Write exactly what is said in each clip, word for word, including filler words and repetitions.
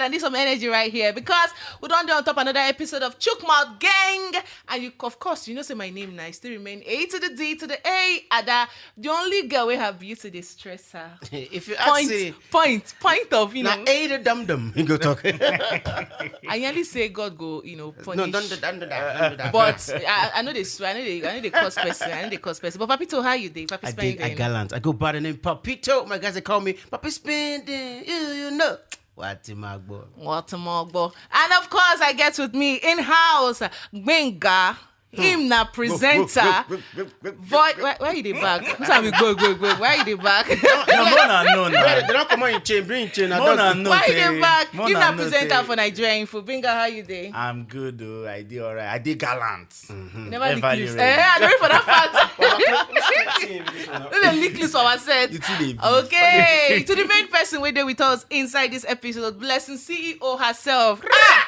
I need some energy right here because we don dey on top another episode of Chook Mouth Gang. And you, of course, you know say my name now still remain A to the D to the A, Ada, the only girl wey have beauty dey stress her. If you ask Point, say point, point of, you na know. A the dum dum, you go talk. I nearly say God go, you know, punish. No, don't do that, don't do that, don't do that. But I, I know they swear, I know they, I know they cause person, I know they cause person. But Papito, how you dey? Papi I spending. did, I gallant. I go by the name Papito. My guys, they call me Papi Spending. You, you know. What in my boy? Watermogbo. And of course, I get with me in house, Gbenga. Him na presenter. Boy, why, why you dey back? Who's on with go, go, go? Why you dey back? No, no, no, no. They don't come on in chain, bring chain. I No, don't no, do- no. Why you Say, dey back? no, Him no, na no, presenter say. For Nigeria Info. Gbenga, how you dey? I'm good, though. I did all right. I did gallant. You never Ever leak loose. you Eh, I don't for that part. This one, No dey leak loose for our set. You too dey beat. Okay, to the main person wey dey with us inside this episode, Blessing C E O herself. Ah!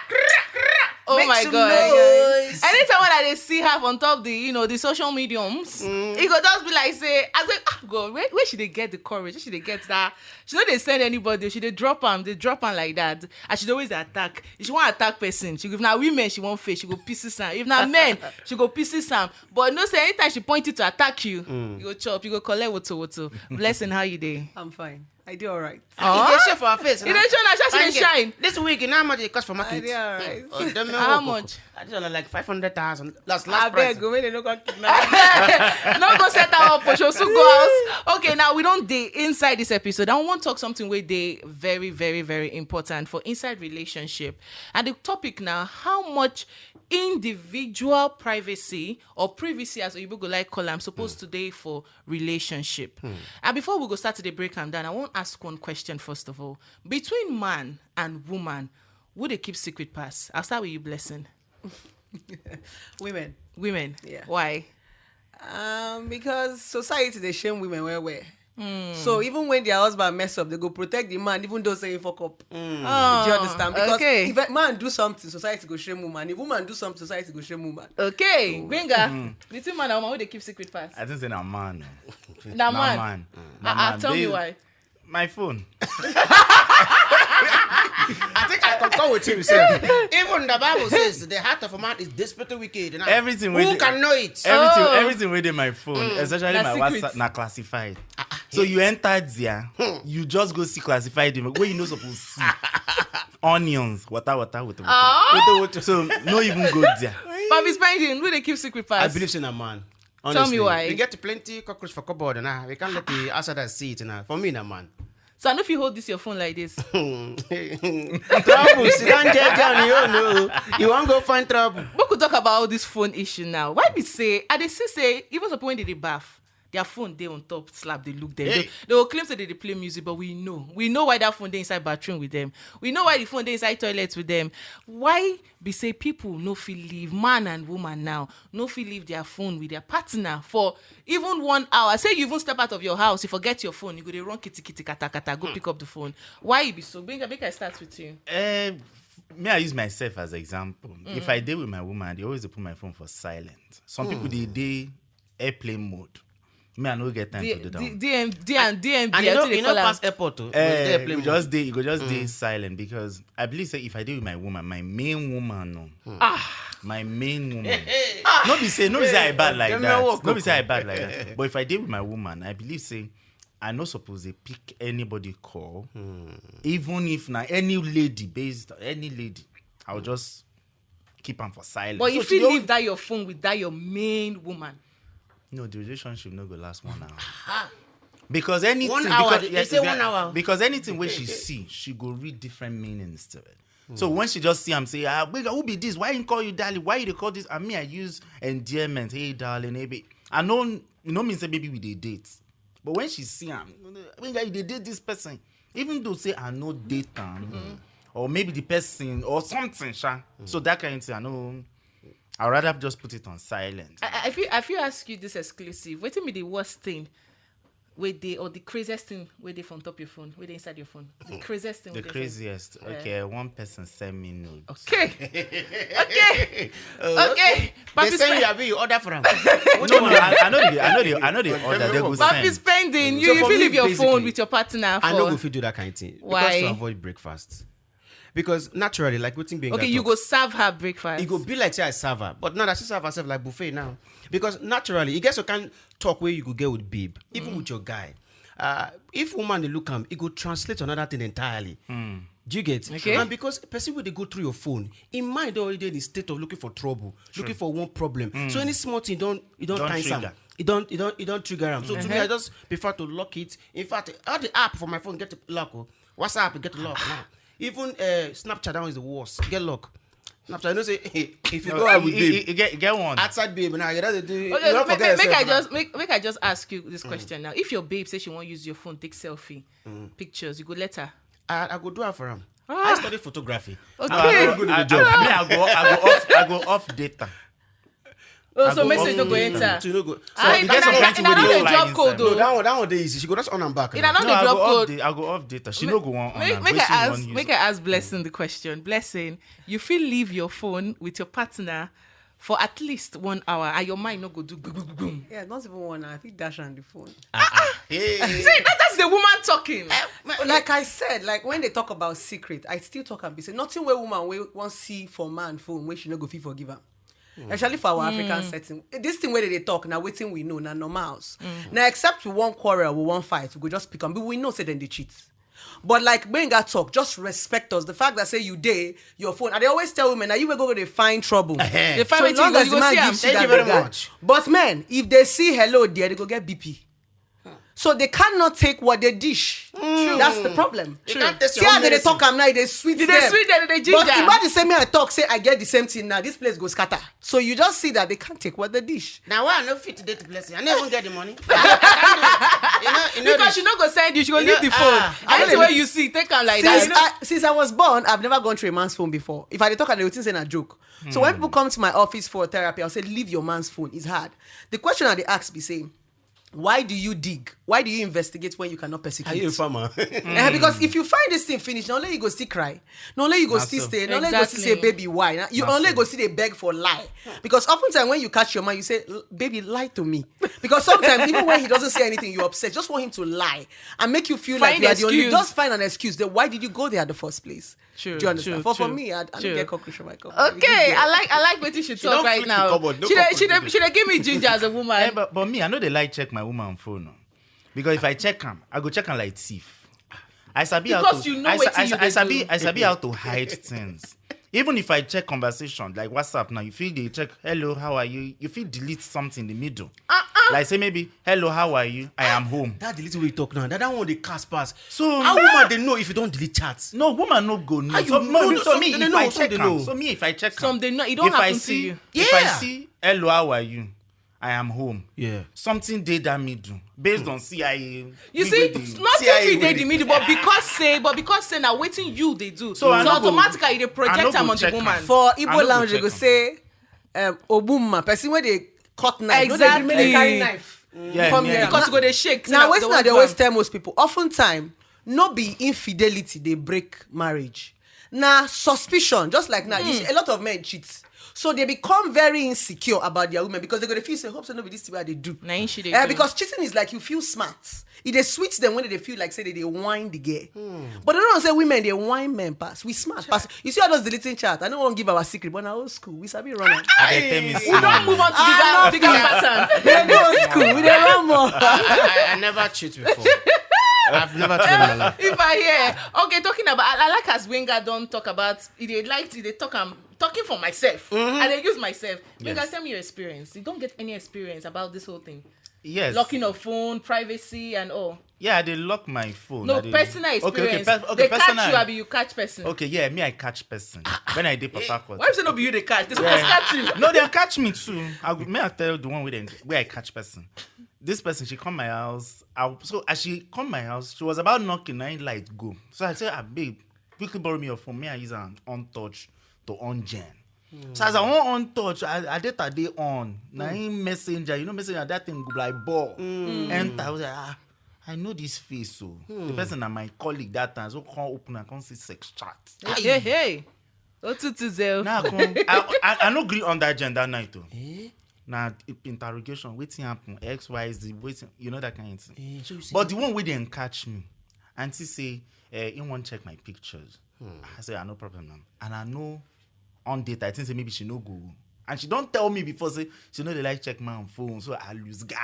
Oh Make my some God! Noise. Anytime when I dey see her on top the, you know, the social mediums, it go just be like say, I go, ah, God, where, where she dey get the courage? Where she dey get that? She no dey send anybody. She dey drop am, dey drop am like that, and she dey always dey attack. If she wan attack person, she, if na women she wan face, she go pieces am. If na men, she go pieces am. But no say anytime she point you to attack you, you go chop, you go collect woto woto. Blessing, how you dey? I'm fine. I do all right. Oh, They show for her face. e dey show na she dey shine. This week, you know how much it cost for market? I do all right. Oh, don't know How what- much? I just like five hundred thousand. Last last I price. beg, go make they no come kidnap. No go set her up for show. So go out. Okay, now we don dey inside this episode. I wan talk something wey dey very, very, very important for inside relationship. And the topic now, how much individual privacy or privacy, as Oyibo go like call am, supposed to dey for relationship. And before we go start to dey break am down, I wan ask one question first of all. Between man and woman, who dey keep secret pass? I'll start with you, Blessing. Women. Women. Yeah. Why? Um, because society dey shame women well well. So even when their husband mess up, they go protect the man, even though say he fuck up. Oh, Do you understand? Because okay. If a man do something, society go shame woman. If woman do something, society go shame woman. Okay, Gbenga. Between man and woman, who dey keep secret pass? I think say na man. Na Na man. man. Ah, ah, tell me why. My phone. I think I concur with him, sir. Even the Bible says the heart of a man is desperately wicked. Now, Everything who with the- can know it? Everything, Oh. Everything wey dey my phone, especially Na my secret. WhatsApp, na classified. So you enter there, you just go see classified email wey you no suppose see. Onions, water, water, water, water. Ah. So no even go there. Papi Spending, who dey keep secret pass? I believe in a man. Me Honestly. why. We get plenty cockroach for cupboard now. We can't let the outsiders see it now. For me, na man. So I no fit hold this your phone like this. Trouble, sit down, J J, on your own. Oh. You won't go find trouble. We could talk about all this phone issue now. Why be say, I dey see say, even some people when they dey baff, their phone dey on top slap, they look them. They, they will claim say they dey play music, but we know. We know why that phone dey inside bathroom with them. We know why the phone dey inside toilet with them. Why be say people no fit leave, man and woman now, no fit leave their phone with their partner for even one hour? Say you even step out of your house, you forget your phone, you go dey run kitty kitty kata kata, go pick up the phone. Why e be so? Gbenga, make I start with you. Eh, may I use myself as example? If I dey with my woman, I dey always dey put my phone for silent. Some people dey dey airplane mode. Me, I no get time D- to do that. D- One. D M, D M, D M, D M, And you know, they you call know, am. Past airport, oh, Eh, with the you plane. Just dey, you go just dey silent because I believe say if I dey with my woman, my main woman, no, Ah, my main woman. No be say, no be say I bad like Dem that. no work, No be say I okay. Bad like that. But if I dey with my woman, I believe say I no suppose dey pick anybody call, even if na any lady, based any lady, I'll just keep am for silent. but So you she fit dey leave that your phone with that your main woman. No, the relationship no go last one hour. Because anything, One hour, because, they yes, say yes, one hour. Because anything wey she see, she go read different meanings to it. So when she just see am say, ah, Gbenga, who be this? Why he call you darling? Why you dey call this? And me, I use endearment. Hey, darling, hey, babe. I know, you know, mean say maybe we dey date. But when she see am, Gbenga, you dey date this person. Even though say I no date am, or maybe the person or something, sha. So that kind of thing, I know. I'd rather just put it on silent. I, I feel, I feel ask you this exclusive. Wetin be the worst thing wey dey, or the craziest thing wey dey from top your phone, wey dey inside your phone? The craziest thing. The Wey dey inside. Craziest. Okay, one person send me nude. Okay. Okay. Okay. They Papi send you, spend. Abi, you order for am. No, no, I, I know the, I know the, I know the order. They go Papi send. Spending. You, So you for feel me, if your phone basically, with your partner. I no For go fit do that kind of thing. Why? Because to avoid breakfast. Because naturally, like wetin Benga Okay, you talk, go serve her breakfast. e go be like say I serve her, but now that she serve herself like buffet now. Because naturally, e get some kind talk wey you go get with babe, even with your guy. Uh, if woman dey look am, e go translate to another thing entirely. Do you get? Okay. And because person wey dey go through your phone, im mind don already dey in the state of looking for trouble, looking for one problem. So any small thing don e don Don times am. trigger. E don e don e don trigger am. So to me, I just prefer to lock it. In fact, all the app for my phone get lock. Oh. WhatsApp get lock now. Even uh, Snapchat, that one is the worst. Get lock. Snapchat, you know say if you No, go out e- with e- babe, e- e get e get one. outside babe now, you don't do. You Okay, don't make, forget make, make I yourself now. just make, make I just ask you this question now. If your babe says she won't use your phone, take selfie, pictures, you go let her. I, I go do her for am. I study photography. Okay. I'm very good I, with the job. I, me, I go, I go off, I go off data. Oh, I so go message off- no go enter. So you no go. So e get some plenty wey dey fly Drop inside. code No, though. That one, that one dey easy. She go just on and back. In Now. another No, I go drop off code. the, I go off data. She Make, no go want on make, am. make Wetin I you ask. wan Make use? I ask Blessing the question. Blessing, you feel leave your phone with your partner for at least one hour, and your mind no go do boom, boom, boom, boom. Yeah, not even one hour. I fit dash on the phone. Hey. See, that, that's the woman talking. Like I said, like when they talk about secret, I still talk and be say nothing where woman will want see for man phone where she no go feel forgive am. Especially for our African setting, this thing where they talk now, waiting we know now normals. Now except we won't quarrel, we won't fight, we go just pick on. But we know say then they cheat. But like Benga talk, just respect us. The fact that say you day your phone, and they always tell women now you will go they find trouble. Ehe. They find So wetin long you go, as you the go man see am. gives you Thank that you very regard. Much. But men, if they see hello there, they go get B P. So they cannot take what they dish. That's the problem. You can't taste See your how own they dey medicine. Talk am now, they sweet They them. sweet them, they But ginger. If body say me I talk, say I get the same thing now, this place go scatter. So you just see that they can't take what they dish. Now why I no fit date Blessing? I no even get the money. I can't do it. You know, you know Because this. she no go send you, she go You leave know, the phone. ah, Anything I- wey you see, take am like Since that. I, since I was born, I've never gone through a man's phone before. If I dey talk, I dey think say na joke. So when people come to my office for therapy, I'll say, "Leave your man's phone. It's hard." The question I dey ask be say, "Why do you dig? Why do you investigate when you cannot Are you a persecute?" farmer? Eh, because if you find this thing finish, not only you go still cry, not only you go Na still so. stay, not only you go still say Exactly. baby why, na- you Na only so. Go still dey beg for lie. Because oftentimes when you catch your man, you say, "L- Baby, lie to me." Because sometimes even when he doesn't say anything, you're upset. Just want him to lie and make you feel like Find you are the only. excuse. Just find an excuse. Then why did you go there at the first place? True, Do you understand? true, For for true, me, I, I true. Don't get cockroach for my cup. Okay, I like I like wetin she talk don't right flick the now. cupboard, no She dey cupboard she dey dey. She dey give me ginger as a woman. Eh, but, but me, I know they like check my woman phone. No. Because if I check am, I go check am like thief. I sabi how Because to, you know I, sa- wetin I, you sa- dey I sabi do. I sabi how to hide things. Even if I check conversation like WhatsApp now, you feel they check, "Hello, how are you?" You feel delete something in the middle. Like say maybe, "Hello, how are you? I am home." That the little way you talk now, that, that one they cast pass. So- How woman they know if you don't delete chats? No, woman no go know. How you Some, know? no, no, so Some me, they if know, I some check they am, know. So me, if I check Some am, they know. It don't if I happen to see, you. If I Yeah. see, "Hello, how are you? I am home." Yeah. Something did that middle based on C I A. You we see, go dey- nothing C I A fit dey go the middle, but because say, but because say na wetin you dey do. So I So no go- automatically they I project no am go on the check woman. am. For I Igbo no go language, they check go am. Say, um, "Obumma," person where they cut knife. No, they Exactly. Carry knife. Yeah, Come yeah. here. Because go dey shake. Now, the wetin I one dey always bam. Tell most people, oftentimes, no be infidelity they break marriage. Now, suspicion, just like now, you see, a lot of men cheat. So they become very insecure about their women because they go to feel say, "Hope so no be this thing wey I dey do." Na him she dey Eh, do. Because cheating is like you feel smart. It dey sweet them when they feel like say they dey whine the girl. But they don't say women they whine men pass. We smart pass. You see all those deleting chat. I don't want to give our secret, but now old school. We sabi run am. I dey tell me We small. Don't move on to bigger, bigger pattern. We dey old school. We dey run more. I, I, I never cheat before. I've never cheated in my life. If I hear, okay, talking about, I, I like as Winger don't talk about. He dey like he dey talk. I'm talking for myself. I dey use myself. Winger, Yes. Tell me your experience. You don't get any experience about this whole thing. Yes. Locking of phone, privacy, and all. Yeah, I dey lock my phone. No I dey- personal Okay, okay, experience. pers- okay, They catch personal. You, abi you catch person. Okay, yeah, me I catch person when I dey Port Harcourt. Why say no be you they catch? This person Yeah. catch you. No, they catch me too. I, go- me I tell the one where, they, where I catch person. This person, she come my house. I, so as she come my house, she was about knocking, I light go. So I say, "Ah, babe, quickly borrow me your phone. Me I use an untouch to on gen." So as I want untouch, I, I data dey on. Na him messenger, you know messenger, that thing go like ball. Enter, I was like, "Ah, I know this face, so." The person na my colleague that time, so come open and come see sex chat. Hey, hey. Otutu Zeo. Now I come, I, I, I no gree on that gen that night, though. Now interrogation, wetin happen, X, Y, Z, wetin, you know that kind of thing. Eh, so you see- But the one wey dem catch me, auntie say, eh, he wan check my pictures. I say, "Ah, no problem now." And I know on date, I think say maybe she no go. And she don't tell me before, say she no dey like check my phone, so I lose guard.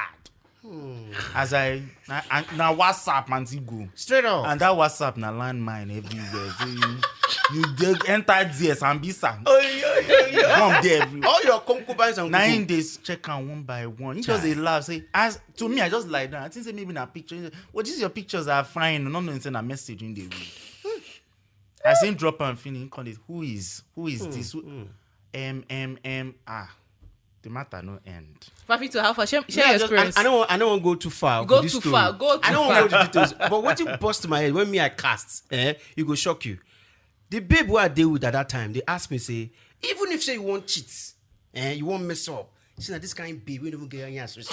As I, na, I, na WhatsApp, man, see go. Straight up. And that WhatsApp na landmine everywhere. So you, you dey enter D S and bisa. Oh, yeah, yeah, yeah. Bomb there everywhere. All your concubines and Na cuckoo. Him dey check am one by one. He just dey laugh. Say, as to me, I just lie down. I think say maybe na picture. He say, "Well, these your pictures are fine." No, no, say na message in the room. I say drop and finish. He call it. Who is? Who is this? Who? M M M R. The matter no end. Fafito, how far? Share, Me, share I, your just, experience. I, I don't want, I don't want to go too far. Go for this too story. far, go too I don't far. Want to go into details. But what you bust my head when me I cast, eh, you go shock you. The babe who I deal with at that time, they asked me say, even if say you want cheat, eh, you want mess up. She na this kind of babe, we don't get any answers.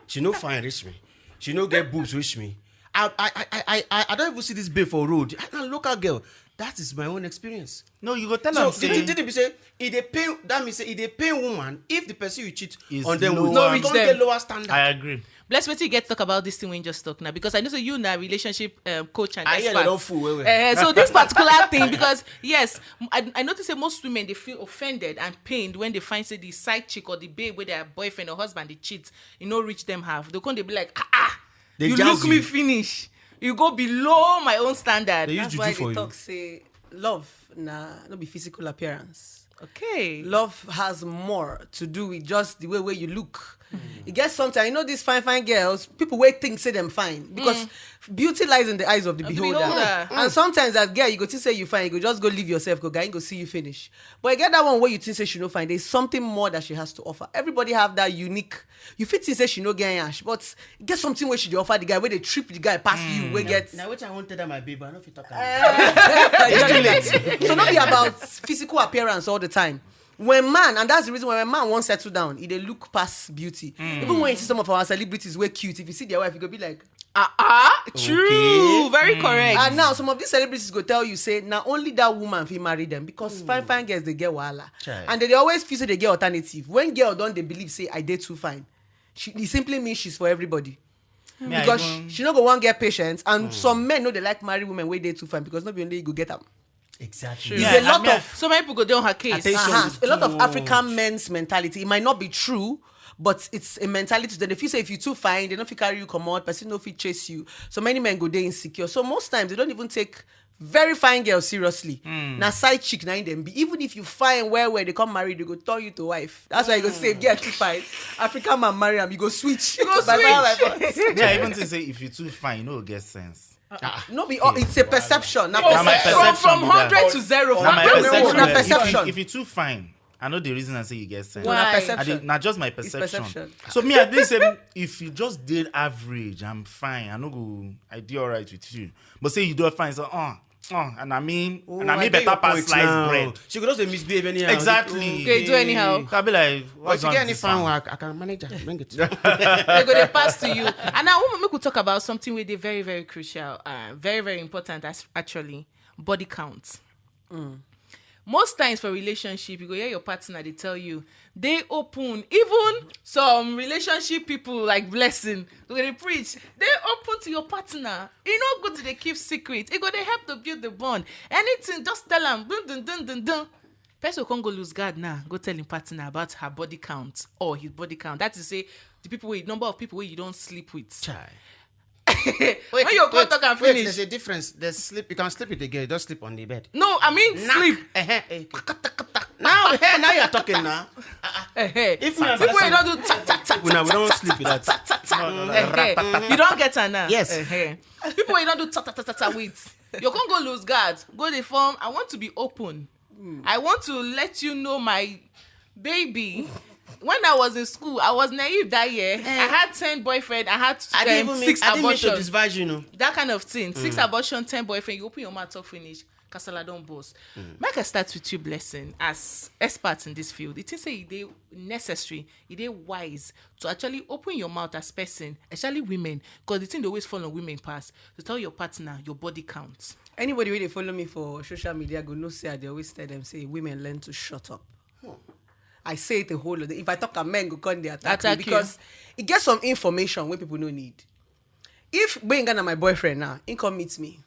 She no fine reach me. She no get boobs reach me. I I I I I I don't even see this babe for road. I na local girl. That is my own experience. No, you go tell So am the say thing thing be say e dey pain. That means say e dey pain woman if the person you cheat Is on them lower. with No reach come them. Get lower standard. I agree. Bless, wetin you get talk about this thing we just talk now, because I know say you na relationship um, coach and I hear expert. They don't fool well, well. Eh, so this particular thing, because yes, m- I, I notice that most women, they feel offended and pained when they find say the side chick or the babe with their boyfriend or husband they cheat, you know, reach them half. They come, they be like, "Ah, ah, They you jazz look me you. Finish. You go below my own standard." They use That's juju why for they you. Talk say love na no be physical appearance. Okay. Love has more to do with just the way where you look. You get sometimes, you know, these fine fine girls, people wey think say them fine because beauty lies in the eyes of the Of the beholder. beholder. And sometimes as girl you go think say you fine, you go just go leave yourself, go guy go see you finish. But you get that one where you think say she no fine, there's something more that she has to offer. Everybody have that unique. You fit think say she no get ash, but get something where she dey offer the guy, where they trip the guy past you, where get Now which I wanted that my babe, I don't fit talk. So not be about physical appearance all the time. When man, and that's the reason why when man won't settle down, he dey look past beauty. Even when you see some of our celebrities wear cute, if you see their wife, you go be like, Ah, ah, true. Very correct. And now some of these celebrities go tell you say, "Now only that woman fit marry them," because fine fine girls they get wahala, Chai. And they dey always feel say they get alternative. When girl don't they believe say I dey too fine, she it simply means she's for everybody. Me, I Because even- she no go one get patience, and some men know they like marry women where they too fine because not be only you go get them. Exactly. It's Yeah, a lot I mean, of so many people go down her case. Attention. Uh-huh. Is A lot of too African much. Men's mentality. It might not be true, but it's a mentality. Then if you say if you too fine, they don't fit carry you come out. Person no fit chase you. So many men go there insecure. So most times they don't even take very fine girls seriously. Now side chick na in them be. Even if you fine well well, they come married, they go turn you to wife. That's why you go say, "Girl too fine." African man marry him, you go switch. You go Bye bye, switch. my boss. Me, I even think say if you too fine, you no get sense. No be all. It's a perception. Not Na my perception. From, perception from be that. hundred to zero. Na my From perception. Na If you- perception. If you too fine, I know the reason I say you get sense. Why? Na I perception. dey, na just my perception. Perception. So me, I think say if you just did average, I'm fine. I no go, I do all right with you. But say you do fine, so uh, uh, and I mean, Oh, and I I mean get better your pass point sliced now. Bread. She could also misbehave anyhow. Exactly. Okay, do anyhow. I'll be like, But what's if you wrong get with any this fine one? Work, I can manage her. Bring it. They go dey pass to you. And now, woman, make we talk about something wey dey very, very crucial, uh, very, very important. As actually, body count. Most times for relationship, you go hear your partner they tell you they open. Even some relationship people like blessing, they dey preach. They open to your partner. You know, good to they keep secret. It go they help to build the bond. Anything, just tell them. Dun, dun, dun, dun, dun. Person can go lose guard now. Go tell him partner about her body count or his body count. That is say the people with number of people where you don't sleep with. Chai. When you come talk and finish. There's a difference. There's sleep. You can sleep with a girl. Just sleep on the bed. No, I mean sleep. Eh, eh, eh. Now, hey, now you're talking now. Eh, eh. If me and People wey person- don't do ta ta ta When I, we don't sleep with that. Ta, ta, eh, eh. You don't get her now. Yes. Eh, eh. People wey don't do ta ta ta ta ta with. You can't go lose guard. Go the form. I want to be open. I want to let you know, my baby. When I was in school, I was naive that year. I had ten boyfriend. I had I didn't um, even six mean, I didn't mean to abortion. Disvise you, know. That kind of thing. Six abortion, ten boyfriend. You open your mouth, talk finish. Kasala don't boss. Make I start with you, blessing. As experts in this field, it is say it is necessary, it is wise to actually open your mouth as person, especially women, because the thing they always fall on women pass, to tell your partner your body count. Anybody wey dey follow me for social media go know say I dey always tell them say women learn to shut up. I say it a whole lot. If I talk, a men go come dey attack, Attack me you. Because it gets some information where people no need. If Gbenga na my boyfriend now, he come meet me.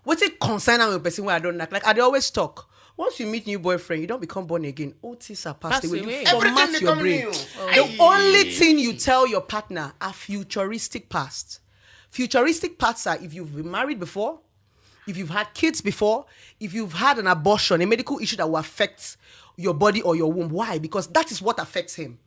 Wetin concern am with person wey I don knack? Like I dey always talk, once you meet new boyfriend, you don become born again. Old things are passed Pass away. You away. format Everything your become brain. new. The only thing you tell your partner are futuristic past. Futuristic pasts are if you've been married before, if you've had kids before, if you've had an abortion, a medical issue that will affect your body or your womb. Why? Because that is what affects him.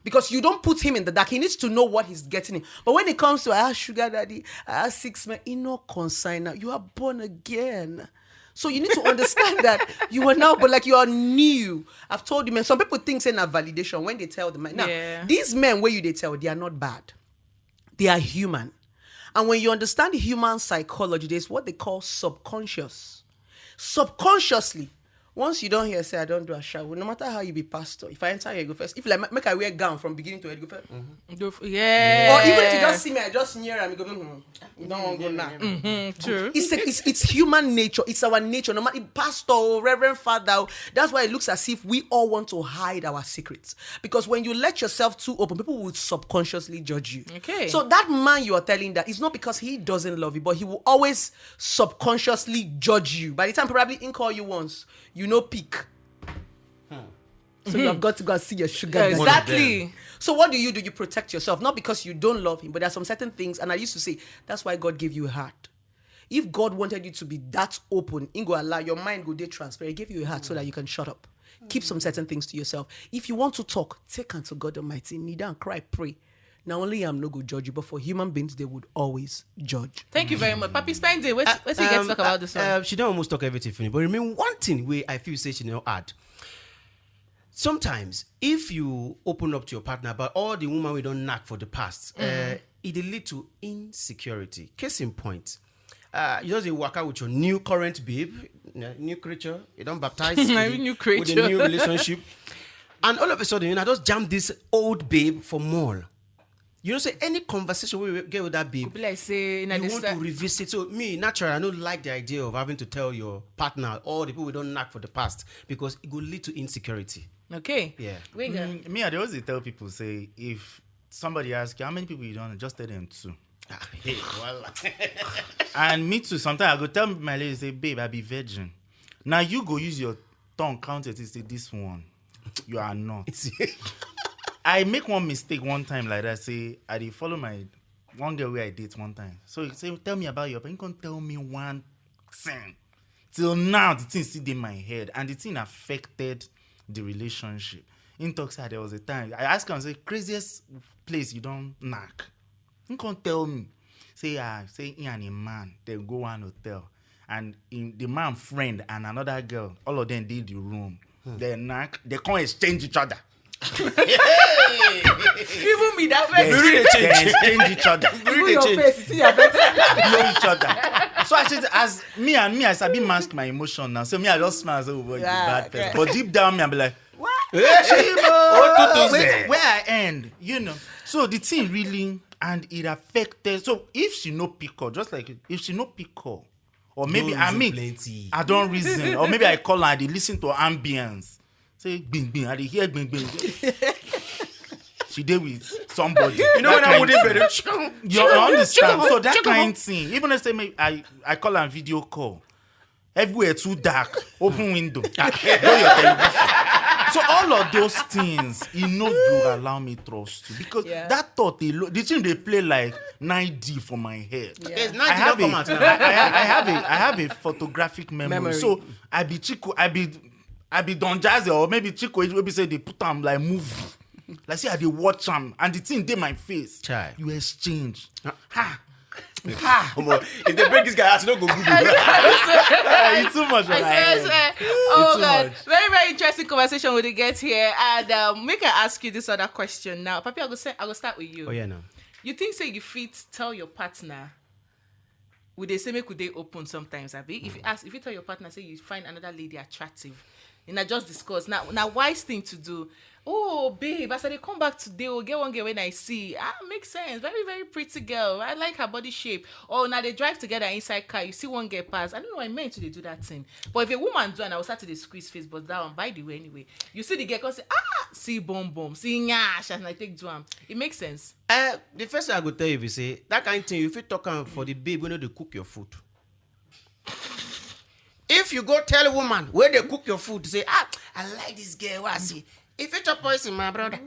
Because you don't put him in the dark. He needs to know what he's getting in. But when it comes to, "I have sugar daddy, I have six men," he no concern now. You are born again. So you need to understand that you are now, but like, you are new. I've told you, man. Some people think say na validation when they tell the man. Now, Yeah. these men where you they tell, they are not bad. They are human. And when you understand human psychology, there's what they call subconscious. Subconsciously, once you don't hear, say, "I don't do a shower," no matter how you be pastor, if I enter here, you go first. If like, make I wear gown from beginning to end, you go first. Do f- Yeah. Or even if you just see me, I just near and you go, "Mm-hmm. You don't want to go now." Mm, true. It's, a, it's it's human nature. It's our nature. No matter pastor or reverend father, oh, that's why it looks as if we all want to hide our secrets. Because when you let yourself too open, people will subconsciously judge you. Okay. So that man you are telling that is not because he doesn't love you, but he will always subconsciously judge you. By the time probably he call you once, you know pick. So you have got to go and see your sugar daddy. Exactly. So what do you do? You protect yourself, not because you don't love him, but there are some certain things. And I used to say that's why God gave you a heart. If God wanted you to be that open, he go allow your mind go dey transparent. He gave you a heart so that you can shut up. Keep some certain things to yourself. If you want to talk, take unto God Almighty, kneel down, cry, pray. Now only I am no go judge you, but for human beings they would always judge. Thank you very much, Papi Spending. What what you get to Um, talk about this one? Uh, she don almost talk everything finish, but remain one thing wey I feel say she no add. Sometimes, if you open up to your partner about all the woman we don't knack for the past, uh, it dey lead to insecurity. Case in point, uh, you just dey waka with your new current babe, n- new creature, you don baptize with, New the- with creature. a new relationship, and all of a sudden, you know, just jam this old babe for mall. You know, say any conversation we get with that babe, Be like say na you the want start. To revisit. So me, naturally, I don't like the idea of having to tell your partner all the people we don't knack for the past because it will lead to insecurity. Okay. Yeah. Winger. Mm, me, I dey always dey tell people say if somebody ask you how many people you don't, just tell them two. Hey, voila. And me too. Sometimes I go tell my lady say, "Babe, I be virgin." Now you go use your tongue count it. Say this one, you are not. I make one mistake one time like that. Say I dey follow my one girl where I date one time. So he say, "Tell me about your." He can't tell me one thing. Till now, the thing still in my head, and the thing affected the relationship. In talk say there was a time I asked him, say, "Craziest place you don't knack?" He can't tell me. Say, "Ah, say he and a man they go one hotel, and in the man friend and another girl, all of them did the room. They knack, they can't exchange each other." Even me that They, first. they exchange each other. Even your face, see your face. Know each other. So I said, as me and me, I sabi mask my emotion now. So me, I just smile. So, "Oh boy, you Yeah, bad person." okay. But deep down, me, I'm like, "What?" Wait, where I end, you know. So the thing really, and it affected. So if she no pick up, just like if she no pick up, or maybe I mean, I don't reason, or maybe I call her, I dey listen to ambience. Say, "Bing bing," I dey hear bing bing. She dey with somebody. You know what I would even. You understand? So that kind thing. Even if say me, I I call her video call. Everywhere too dark. Open window. Go your television. So all of those things, you know, do allow me trust you because Yeah. That thought, they lo- the thing they play like nine D for my head. Yeah. There's I ninety have, don't a, come out I, now. I, I have a I have a photographic memory. Memory. So I be Chico, I be I be Don Jazzy, or maybe Chico will be say they put am like movie. Like say I dey watch am and the thing dey my face. Chai. You exchange. Ha. Ha. Omo, if they break this guy, I no go good. It's too much. I Like, swear, I swear. Oh too God. Much. Very, very interesting conversation we dey get here. And um, make I ask you this other question now. Papi, I go say I go start with you. Oh yeah, now. You think say you fit tell your partner? Would they say make we dey open sometimes, Abi? If you ask, if you tell your partner say you find another lady attractive, and I just discuss now, now wise thing to do. "Oh babe, as I dey come back today, oh, get one girl when I see. Ah, makes sense. Very, very pretty girl. I like her body shape." Or now they drive together inside car. You see one girl pass. I don't know. I meant to dey do that thing. But if a woman do, and I will start to dey squeeze face. But that one, by the way, anyway, you see the girl come say, "Ah, see bum bum, see nyash," and I take do am. It makes sense. Uh, the first thing I go tell you be say that kind of thing you fit talk am for the babe wey no dey cook your food. If you go tell woman where they cook your food, say, "Ah, I like this girl, what I see." If you chop poison, my brother,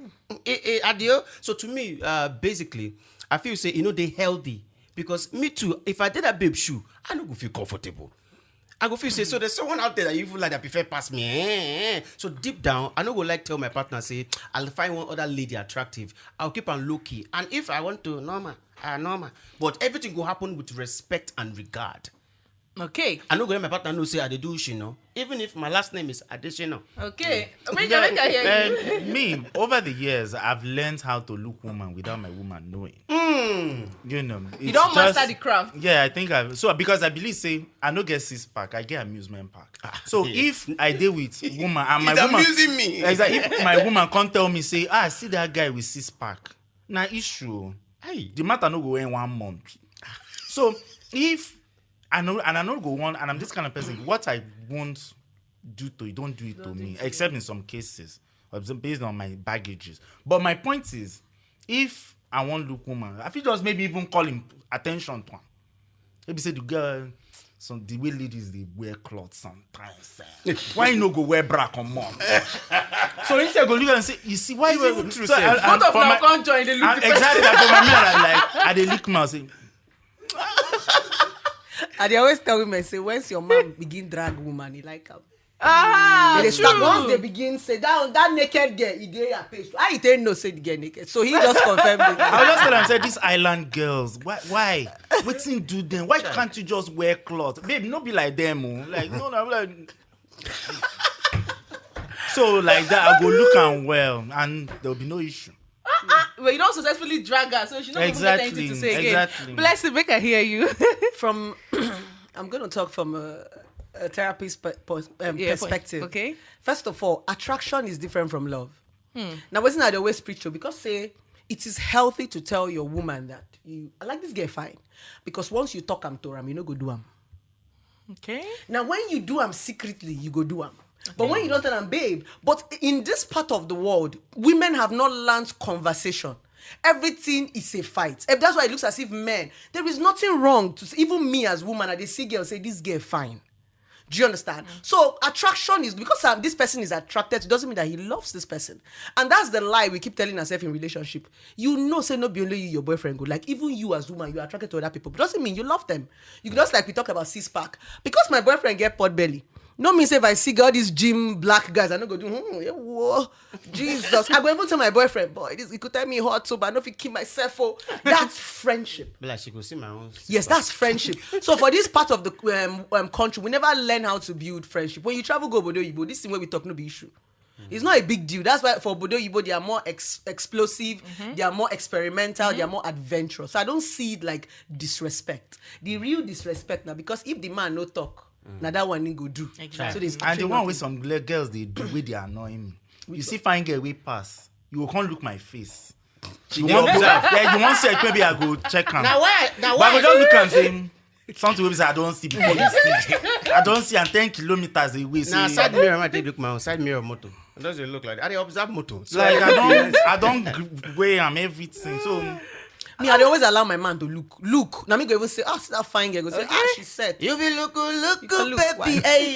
eh, eh, adio. So to me, uh, basically, I feel say, you know, they healthy. Because me too, if I did that babe shoe, I no go feel comfortable. I go feel say, so there's someone out there that you feel like that prefer pass me. Eh, eh, eh. So deep down, I no go like tell my partner say, "I'll find one other lady attractive." I'll keep on low key. And if I want to, normal, uh, normal. But everything go happen with respect and regard. Okay. I no go let my partner know say I dey do shino. Even if my last name is Adeshino. Okay. Make I, make I hear you. And me, over the years, I've learned how to look woman without my woman knowing. You know, You don't master the craft. Yeah, I think I so because I believe say I no get six pack, I get amusement park. So if I deal with woman and my It's woman, amusing me. Exactly. If my woman can't tell me say, "Ah, see that guy with six pack," na issue. Hey. The matter no go in one month. So if I know and I no go one and I'm this kind of person, what I won't do to you, don't do it to me, except in some cases, or based on my baggages. But my point is, if I want look woman, I feel just maybe even call him attention to him. Maybe say the girl, some the way ladies they wear clothes sometimes. Eh. Why you no go wear bra on mom? So instead go look and say, "You see why you even true so sef. I- I- Both of for them my- can't join the look. I- Exactly. That for my mirror, I'm like I dey lick mouth say, I dey always tell women say once your man begin drag woman, he like am. Ah, They start true. Once they begin say that that naked girl, he dey her page. How you take know say the girl naked? So he just confirmed it. I was just tell am say these island girls, why why? Wetin do them? Why can't you just wear cloth? Babe, no be like them, oh. Like no, no, like so like that, I go look am well, and there'll be no issue. Well, you don't successfully drag her, so she not exactly. Get anything to say again. Exactly. Blessing, make I hear you. From I'm going to talk from a, a therapist per, per, um, Yeah, perspective. Okay. First of all, attraction is different from love. Now, wasn't I always preach to because say it is healthy to tell your woman that you I like this girl fine, because once you talk am to am, you no go do am. Okay. Now, when you do am secretly, you go do am. But when you don't tell am, babe, but in this part of the world, women have not learned conversation. Everything is a fight. If that's why it looks as if men, there is nothing wrong to even me as woman. I dey see girl say this girl fine. Do you understand? So attraction is because um, this person is attracted to doesn't mean that he loves this person, and that's the lie we keep telling ourselves in relationship. You know, say no be only you your boyfriend go like. Even you as woman, you're attracted to other people. Doesn't mean you love them. You just like we talk about six pack because my boyfriend get pot belly. No mean say if I see all these gym black guys, I no go do. Hmm, yeah, whoa, Jesus! I go even tell my boyfriend, boy, this he could tell me hot too, but I no fit kill myself. Oh, that's friendship. Be like she go see my own. Yes, that's friendship. So for this part of the um, um, country, we never learn how to build friendship. When you travel go obodo oyibo, this thing where we talk no be issue. It's not a big deal. That's why for obodo oyibo they are more ex- explosive, they are more experimental, they are more adventurous. So I don't see it like disrespect. The real disrespect now because if the man no talk, now that one he go do. Exactly. So there's And the one with some gla- girls they do where they annoy me. You see fine girl we pass, you go come look my face. You dey want observe. Yeah, you want sex, maybe I go check am. Now why? Now But I why? go just look and say something wey be say I don't see before you see. I don't see and ten kilometers away. Now Say, side mirror, I take look my own side mirror motor. It doesn't look like that. I dey observe motor. So like I don't, I don't g- weigh am everything. So Me, I dey always allow my man to look. Look. Now me go even say, ah, see that fine girl. Go say, ah, she set. You be look, look, You can look baby. wise. Hey.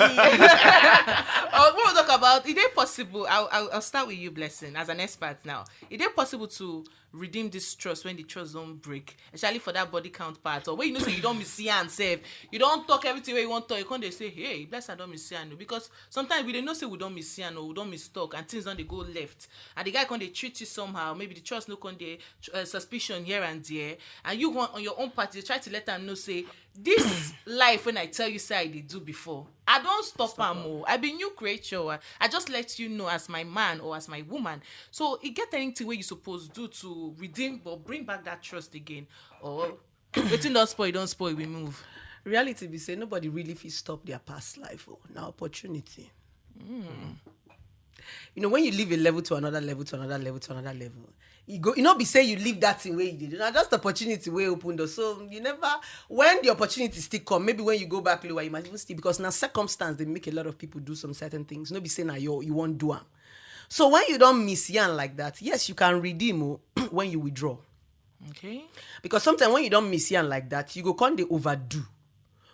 Uh, we will talk about it. Is possible? I'll, I'll, I'll start with you, Blessing, as an expert now. Is it possible to redeem this trust when the trust don't break, especially for that body count part, or when you know say you don't miss and save, you don't talk everything where you want to. You can't dey say, "Hey, Blessing, I don't miss and," because sometimes we don't know say we don't miss and we don't miss talk, and things don't they go left, and the guy can they treat you somehow. Maybe the trust no can they uh, suspicion here and there, and you want on your own part, you try to let them know say this life when I tell you say I did do before. I don't stop am. Oh, I be new creature. I, I just let you know as my man or as my woman. So it get anything where you supposed do to redeem or bring back that trust again, or waiting don't spoil, don't spoil. We move. Reality be say nobody really fit stop their past life. Oh, now opportunity. You know, when you leave a level to another level to another level to another level, you go. You know, be say you leave that thing where you did. Now just opportunity where open door. So you never. When the opportunity still come, maybe when you go back lower, you might even still because now circumstance they make a lot of people do some certain things. No be say now you you won't do am. So when you don't miss yan like that, yes, you can redeem oh, when you withdraw. Okay. Because sometimes when you don't miss yan like that, you go come the overdo.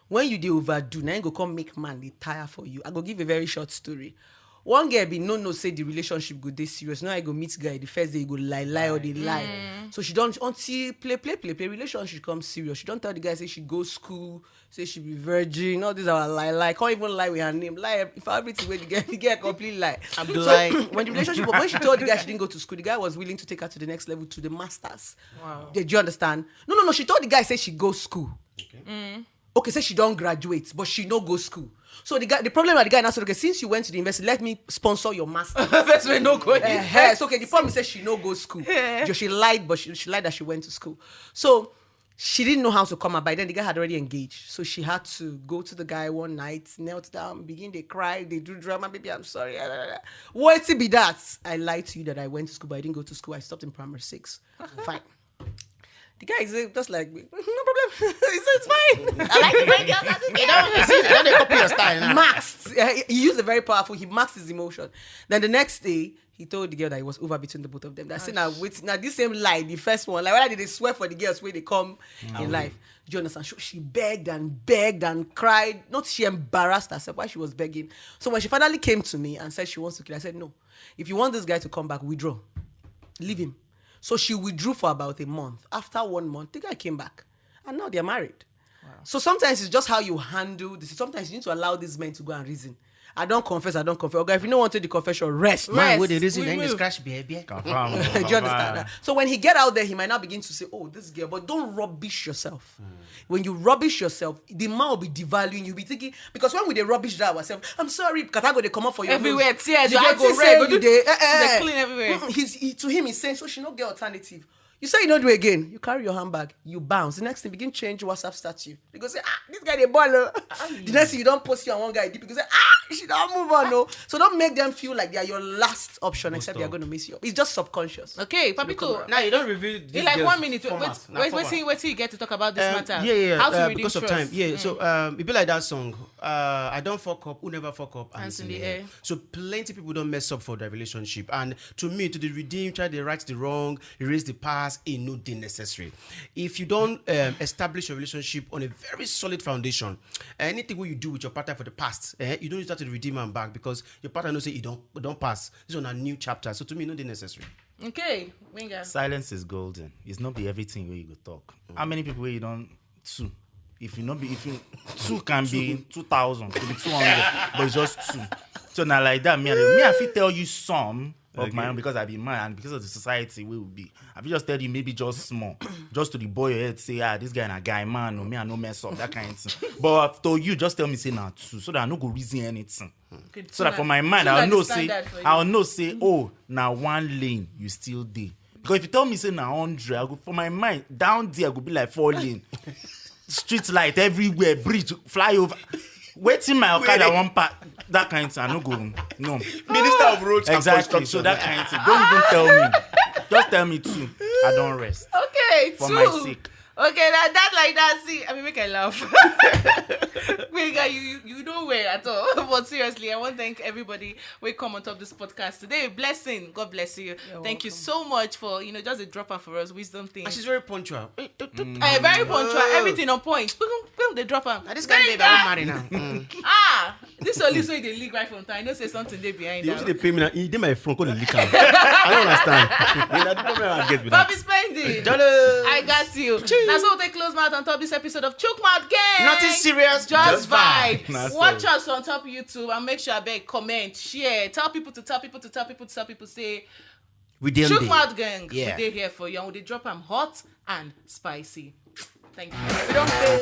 When you dey overdo, na im go come make man dey tire for you. I go give a very short story. One girl bin no know say the relationship go dey serious. Now I go meet guy, the first day you go lie, lie or dey lie. So she don until play, play, play, play. Relationship come serious. She don tell the guy say she go school, say she be virgin. All these our lie, lie. Can't even lie with her name. Lie if everything wey the girl, the girl complete lie. Abdullah. When the relationship, when she told the guy she didn't go to school, the guy was willing to take her to the next level, to the masters. Wow. Did you understand? No, no, no. She told the guy say she go school. Okay, say she don graduate, but she no go school. So the guy, the problem na the guy now said, okay, since you went to the university, let me sponsor your master. First way no go. Eh, eh, so okay, the problem is say she no go school. So she lied, but she, she lied that she went to school. So she didn't know how to come out. By then, the guy had already engaged. So she had to go to the guy one night, knelt down, begin to cry, they do drama, baby, I'm sorry. Ah, ah, ah. What it be that? I lied to you that I went to school, but I didn't go to school. I stopped in primary six. Fine. The guy is uh, just like, no problem. He said, it's fine. I like the way girls are You don't, you see, you don't dey copy your style now. Maxed. Uh, he- he used a very powerful, he maxed his emotion. Then the next day, he told the girl that it was over between the both of them. That say now wait, now this same lie, the first one, like whether they swear for the girls where they come in life. Do you understand? She, she begged and begged and cried. Not she embarrassed herself while she was begging. So when she finally came to me and said she wants to kill, I said no. If you want this guy to come back, withdraw, leave him. So she withdrew for about a month. After one month, the guy came back, and now they're married. So sometimes it's just how you handle this. Sometimes you need to allow these men to go and reason. I don't confess, I don't confess. Okay, if you don't want to the confession, rest. Man, Rest. with the reason, We then they move. Scratch baby. Do you understand that? So when he get out there, he might now begin to say, "Oh, this girl," but don't rubbish yourself. When you rubbish yourself, the man will be devaluing you. Be thinking because when we dey rubbish that ourselves, I'm sorry, kata go dey come up for your Everywhere, nose. tears, You your go eye go think say red, you go dey, do- eh, eh. they clean everywhere. Mm-mm, he's, he, to him, he's saying, "So she no get alternative." You say you no do again. You carry your handbag, you bounce. The next thing, begin change WhatsApp status. You go say, "Ah, this guy dey ball." Oh. The next thing you don't post you on one guy, you go say, "Ah, she don't move on." No, so don't make them feel like they are your last option, except they are going to miss you. It's just subconscious. Okay, Papito. Now you don't reveal this In like girl's one minute, format. wait, Na wait, format. wait, wait till you get to talk about this Um, matter. Yeah, yeah, yeah. How to uh, redeem because of trust. Time. Yeah. So um, it be like that song. Uh, I don't fuck up. Who never fuck up? And Hands it's in in the the air. air. So plenty people don't mess up for their relationship. And to me, to the redeem, try to right the wrong, erase the past, it no dey necessary. If you don't um, establish your relationship on a very solid foundation, anything what you do with your partner for the past, eh, you don't start to redeem am back because your partner know say you don't don't pass. This one a new chapter. So to me, no dey necessary. Okay, Winga. Silence is golden. It's not be everything where you go talk. How many people where you don't two? If you not be, if you two can be two thousand, could be two hundred, but it's just two. So now like that, me, I, me, I fit tell you some of my Okay. Own because I be man and because of the society we will be. I fit just tell you maybe just small, just to the boy your head say, ah, this guy na guy man, no, me I no mess up, that kind of thing. But to you, just tell me say na two, so that I no go reason anything. Okay, So that two for na- my mind, two na I'll the know say standard for you. I'll know say, oh, now one lane you still dey. Because if you tell me say na hundred, I go for my mind down there go be like four lane, street light everywhere, bridge, flyover. Waiting my Okada one part, that kind of thing. I no go no. Minister of Roads Exactly. So that kind of thing. Don't even tell me. Just tell me two. I don't rest. Okay, For two. My sake. Okay, that, that like that. See, I mean, make I laugh. Wait, guy, you, you you don't wear at all. But seriously, I want to thank everybody. We come on top of this podcast today. Blessing, God bless you. Thank you so much for you know just a drop out for us wisdom thing. And she's very punctual. Eh, tut, tut, tut. Eh, very punctual. Everything on point. Boom, boom, they drop out. Now this kind of babe, I don't marry now. Mm. Ah, this only so they leak right from time. I know say something they behind. You That. see the payment, you dey my phone, call the liquor. I don't understand. You know, the problem I get with Bobby that. spending. Jalo. I got you. Now so they close mouth on top this episode of Chook Mouth Gang. Nothing serious. Just, vibes. Nah, Watch sorry. Us on top YouTube and make sure I beg, comment, share, tell people to tell people to tell people to tell people say We deal Chook there. Mouth Gang. Yeah. We dey here for you and we dey drop am hot and spicy. Thank you. We don't fail.